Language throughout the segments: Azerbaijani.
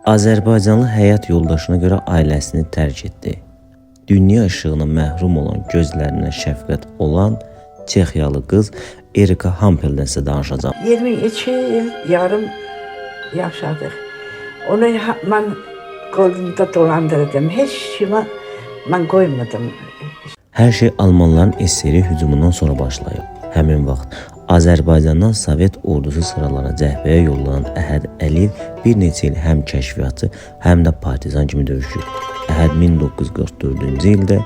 Azərbaycanlı həyat yoldaşına görə ailəsini tərk etdi. Dünya işığına məhrum olan gözlərinə şəfqət olan Çexiyalı qız Erika Hampeldən sizə danışacağam. 22 il yarım yaşadıq. Onu mən qolumda dolandırdım. Heç kimə mən qoymadım. Hər şey almanların SSR hücumundan sonra başlayıb. Həmin vaxt Azərbaycandan Sovet ordusu sıralarına cəbhəyə yollanan Əhəd Əliyev bir neçə il həm kəşfiyyatçı, həm də partizan kimi döyüşüb. Əhəd 1944-cü ildə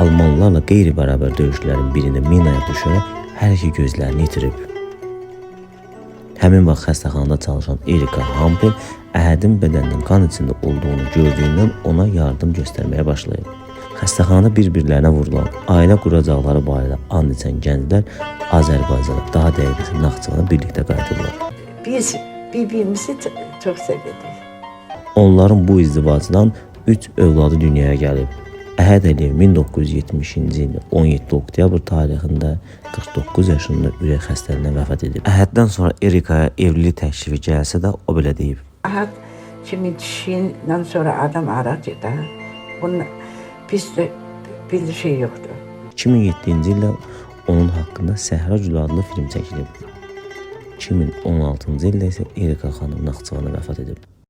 almanlarla qeyri-bərabər döyüşlərin birində minaya düşərək hər iki gözlərini itirib. Həmin vaxt xəstəxanada çalışan Erika Hampel Əhədin bədəninin qan içində olduğunu gördüyündən ona yardım göstərməyə başlayıb. Xəstəxanada bir-birlərinə vurulan, ailə quracaqları barədə and içən gənclər Azərbaycana, daha dəqiqisi Naxçıvana birlikdə qayıdıblar. Biz birbirimizi çox sevirdik. Onların bu izdivacdan 3 övladı dünyaya gəlib. Əhəd Əliyev 1970-ci ilin 17 oktyabr tarixində 49 yaşında ürək xəstəliyindən vəfat edib. Əhəddən sonra Erikaya evlilik təklifi gəlsə də o belə deyib. Əhəd kimi kişindən sonra adam aradı da. Bunun bizdə bir şey yoxdur. 2007-ci ildə onun haqqında Səhra Gülü adlı film çəkilib. 2016-cı ildə isə Erika xanım Naxçıvanda vəfat edib.